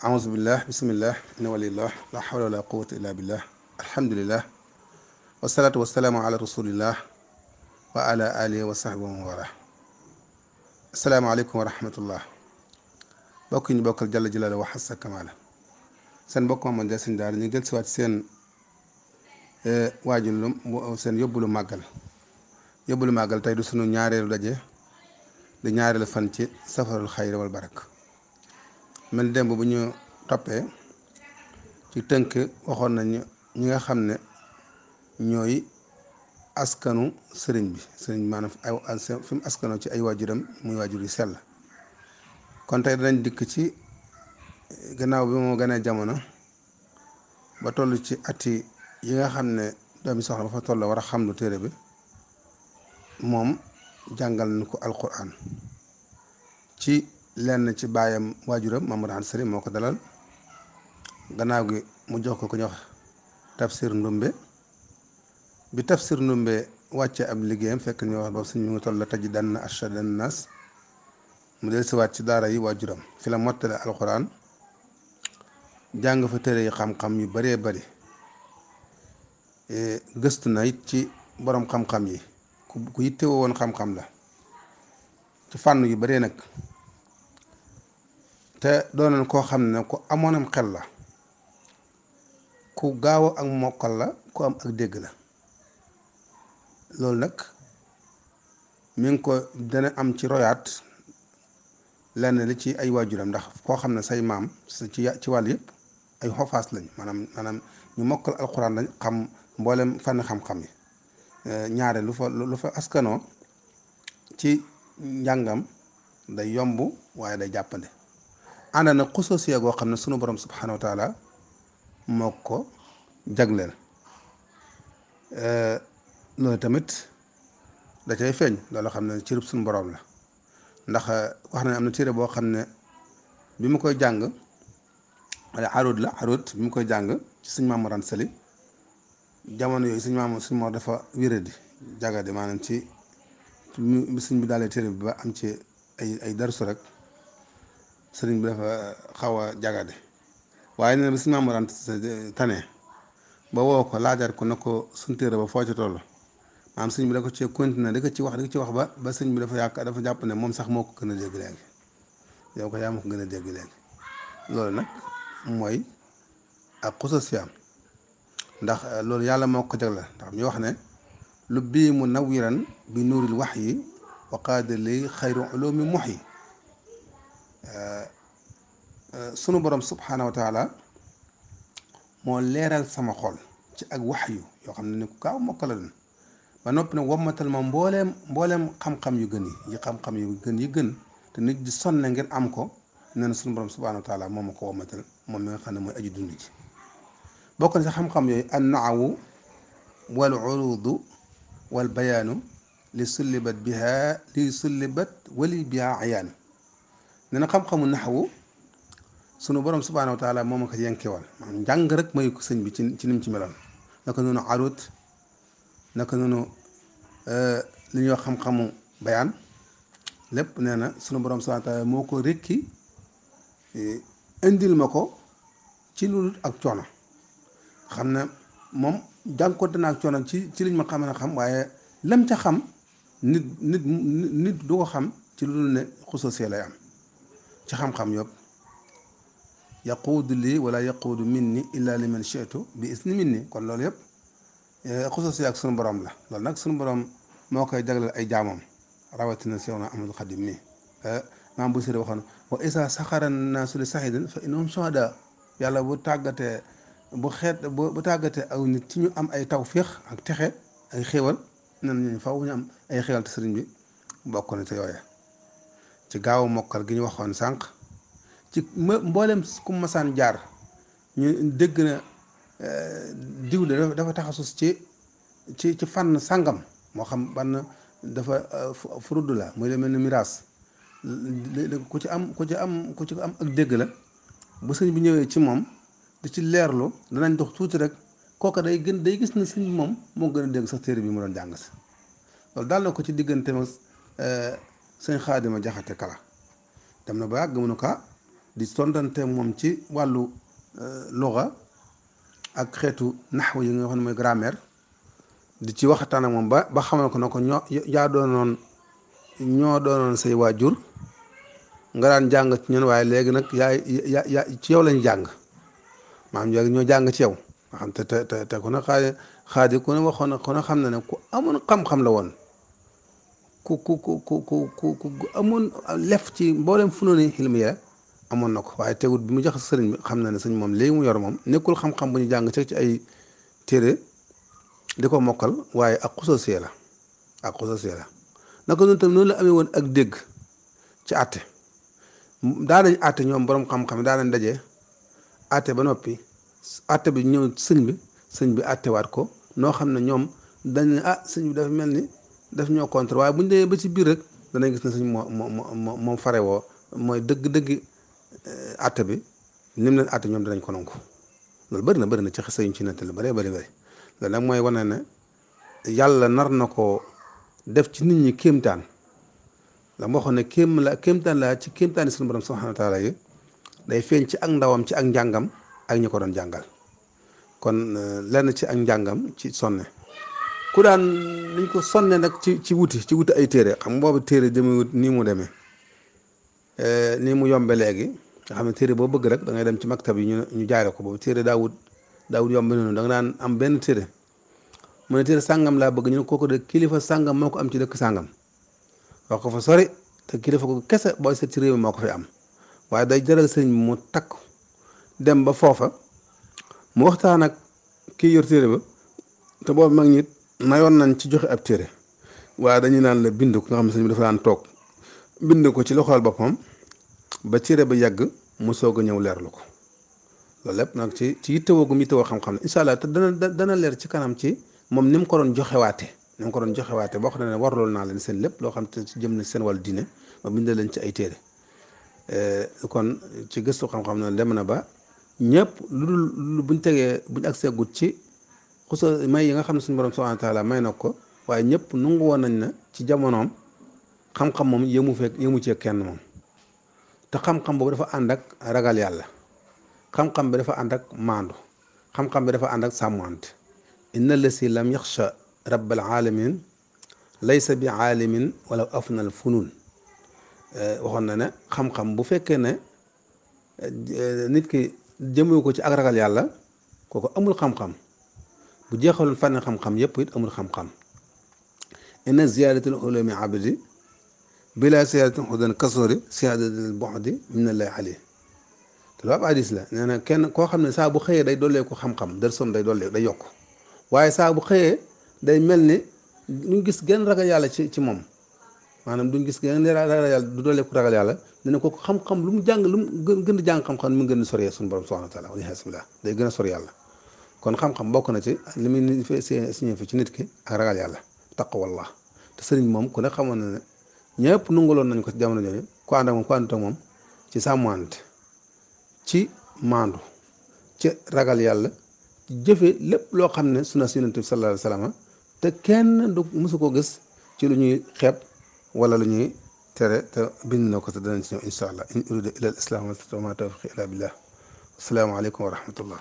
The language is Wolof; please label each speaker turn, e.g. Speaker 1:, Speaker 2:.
Speaker 1: أعوذ بالله بسم الله إن ولي الله لا حول ولا قوة إلا بالله الحمد لله والصلاة والسلام على رسول الله وعلى آله وصحبه ومن والاه السلام عليكم ورحمة الله bokk ñu bokkal jalla jalaala wa xassa kamaala seen bokk ma de seen daal ñu del siwaat seen waajul seen yóbbulu màggal tey du sunu ñaareelu daje di ñaareelu fan ci safarul xayri wal barak mel démb bu ñu toppee ci tënk waxoon nañu ñi nga xam ne ñooy askanu sëriñ maanaam fi mu askanoo ci ay waajuram muy waajur yu sell kon tey danañ dikk ci gannaaw bi moo gënee jamono ba toll ci ati yi nga xam ne doomi soxna ba fa toll war a xam lu téere bi moom jàngal nañ ko alquran ci lenn ci baayam waajuram Mamadou Anta Sali moo ko dalal gannaaw gi mu jox ko ku ñuy wax tafsir ndumbe bi tafsir ndumbe wàcce ab liggéeyam fekk ñu wax ba suñu ngi toll la tajidanna ashadda nas mu del siwaat ci daara yi waajuram fi la mottale alxuraan jàng fa téere yi xam-xam yu baree bari gëstu na it ci boroom xam-xam yi ku yittewoo woon xam-xam la ci fànn yu baree nag te doonoon koo xam ne ku amoonam xel la ku gaaw ak mokkal la ku am ak dégg la loolu nag mi ngi ko dana am ci royaat lenn li ci ay waajuram ndax koo xam ne say maam ci wàll yëpp ay xofaas lañ maanaam ñu mokkal alxuraan lañ xam mboolem fànn xam-xam yi ñaare lu fa askanoo ci njàngam day yomb waaye day jàppande ànd na xusoosiya goo xam ne sunu borom subhanahu wa taala moo ko jagleel loolu tamit da cay feeñ loolu xam ne cërub sunu borom la ndax wax na am na téere boo xam ne bi mu koy jàng arut bi mu koy jàng ci suñ Maam Mor Anta Sali jamono yooyu suñ Mor dafa wéradi jagadi maanaam ci suñ bi daalee téere bi ba am ci ay darsu rek sëriñ bi dafa xaw a jagade waaye nee na bi suñ Maam Mor Anta Sali tane ba woo ko laajaat ko na ko suñ téere ba foo ci toll maanaam sëñ bi da ko ci continuer di ko ci wax ba sëñ bi dafa jàpp ne moom sax moo ko gën a dégg léegi yow ko yaa ma ko gën a dégg léegi loolu nag mooy ak xususiyaam ndax loolu yàlla moo ko jagleel ndax ñu wax ne lu bii mu nawiran bi nuuril wax yi wa qaada li xayru ulumi mox yi sunu borom subhaanahu wa taala moo leeral sama xol ci ak wax yu yoo xam ne ni ku gaaw mokk la doon ba noppi nag wammatal ma mbooleem xam-xam yu gën yi xam-xam yu gën te nit di sonne ngir am ko nee na sunu borom subhaanahu wa taala moom ma ko wammatal moom mi nga xam ne mooy aji dund ji bokk na si xam-xam yooyu an naawu wal urudu wal bayaanu li sullibat wali biha ayaanu nee na xam-xamu naxwu sunu borom subhaanahu wa taala moom ma ko yenkewal maanaam njàng rek mayu ko sëñ bi ci ni mu ci meloon naka noonu arut naka noonu li ñuy wax xam-xamu bayaan lépp nee na sunu borom subhaanahu wa taala moo ko rekki indil ma ko ci lu ak coono xam ne moom jànkoonte naa ak coono ci liñ ma xam xam waaye lam ca xam nit du ko xam ci lu ne xususee lay am ci xam-xam yëpp yaquudu lii wala yaquudu minni illa liman shi'tu bi isni minni kon loolu yëpp xususee ak sunu borom la loolu nag sunu borom moo koy jagleel ay jaamam rawatina Seexuna Ahmadul Xadim mi maam bu siri waxoon wa isa saxara naasu li saxidan fa innahum shuhada yàlla bu tàggatee bu tàggatee aw nit ci ñu am ay tawfiix ak texe ay xéewal nee nañu faw ñu am ay xéewal te sëriñ bi bokk na te yooya ci gaaw mokkal gi ñu waxoon sànq ci mboolem ku masaan jaar ñu dégg na diw de dafa taxasus ci fànn sàngam moo xam ban dafa furudd la muy demee ni miraas ku ci am ak dégg la bu sëñ bi ñëwee ci moom di ci leerlu danañ dox tuuti rek kooka day gis na sëñ bi moom moo gën a dégg sax téere bi mu doon jàng si loolu daal na ko ci diggante ma sëñ Xaadima Jaxate Kala dem na ba yàgg mu ne ko di sondante moom ci wàllu luga ak xeetu naxwu yi nga xam ne mooy grammaire di ci waxtaan ak moom ba xamal ko na ko ñoo doonoon say waajur nga daan jàng ci ñun waaye léegi nag yaa ci yow lañu jàng maanaam léegi ñoo jàng ci yow nga xam te ku ne xaadi ku ne waxoon ku ne xam na ne ku amoon xam-xam la woon ku amoon lef ci mboolem funooni xilmi ya amoon na ko waaye teewut bi mu jox sëriñ bi xam na ne sëñ moom léegi mu yor moom nekkul xam-xam bu ñu jàng ci ay téere di ko mokkal waaye ak xusoosee la naka noonu tam noonu la amee woon ak dégg ci àtte daa nañ àtte ñoom borom xam-xam daa nañ daje àtte ba noppi àtte bi ñëw sëñ bi àttewaat ko noo xam ne ñoom dañ ne sëñ bi dafa mel ni daf ñoo contre waaye bu ñu demee ba ci biir rek danañ gis ne sëñ moom fare woo mooy dëgg àtte bi lim leen àtte ñoom danañ ko nangu loolu bëri na ci xisa yuñ ci nettali bëri loolu nag mooy wane ne yàlla nar na ko def ci nit ñi kéemtaan la ma waxoon ne kéemtaan la ci kéemtaani suñu borom subhanahu wa taala yi day feeñ ci ak ndawam ci ak njàngam ak ñi ko doon jàngal kon lenn ci ak njàngam ci sonne ku daan niñ ko sonne nag ci wuti ay téere xam nga boobu téere demewut nii mu demee nii mu yombe léegi nga xam ne téere boo bëgg rek da ngay dem ci maktab yi ñu jaare ko boobu téere daawut yombe noonu da nga daan am benn téere mu ne téere sàngam laa bëgg ñu ne kooku de kilifa sàngam moo ko am ci dëkk sàngam wax ko fa sori te kilifa ko kese booy seet ci réew mi moo ko fi am waaye day jaral sëñ mu takk dem ba foofa mu waxtaan ak kii yor téere ba te boobu mag ñi mayoon nañ ci joxe ab téere waaye dañuy naan la bind ko nga xam ne sëñ bi dafa daan toog bind ko ci loxool boppam ba téere ba yàgg mu soog a ñëw leerlu ko loolu lépp nag ci yittewoo gu mu yittewoo xam-xam ne incha allah te dana leer ci kanam ci moom ni mu ko doon joxewaate boo xam ne warlool naa leen seen lépp loo xam te jëm na seen wàllu diine ma bindal leen ci ay téere kon ci gëstu xam-xam ne dem na ba ñëpp lu buñ agsee gut ci xusa may yi nga xam ne suñu borom subhanahu wa taala may na ko waaye ñëpp nungu woon nañ na ci jamonoom xam-xam moom yëmu ci kenn moom te xam-xam boobu dafa ànd ak ragal yàlla xam-xam bi dafa ànd ak maandu xam-xam bi dafa ànd ak sàmmante inna lasi lam yaxsha rabbal alamin laysa bi aalimin wala afnal funun waxoon na ne xam-xam bu fekkee ne nit ki jëmee ko ci ak ragal yàlla kooku amul xam-xam bu jeexaloon fànn xam-xam yépp it amul xam-xam inna ziyadatul ulumi abdi bila ziyadatul hudan kasori ziyadatul bu'di minallahi alayhi te loolu ab hadis la nee na kenn koo xam ne saa bu xëyee day dollee ko xam-xam dersom day yokk waaye saa bu xëyee day mel ni duñ gis genn ragal yàlla ci moom maanaam duñ gis genn ragal yàlla du dollee ko ragal yàlla dina ko xam-xam lu mu jàng lu mu gën di jàng xam-xam mu gën a sori suñu borom subhanahu wa taala walhamdulillah day gën a sori yàlla kon xam-xam bokk na ci li muy signé fi ci nit ki ak ragal yàlla taqwallah te sëriñ moom ku ne xamoon na ne ñëpp nungaloon nañ ko ci jamono jooju ku ànd ak moom ku àndut ak moom ci sàmmante ci maandu ci ragal yàlla ci jëfe lépp loo xam ne sunna Yonent bi sallallahu alayhi wa sallam te kenn du mësu ko gis ci lu ñuy xeeb wala lu ñuy tere te bind na ko te danañ ci ñëw incha allah in urida ila al islam wa ma tawfiqi illa billah assalaamu aleykum wa rahmatullah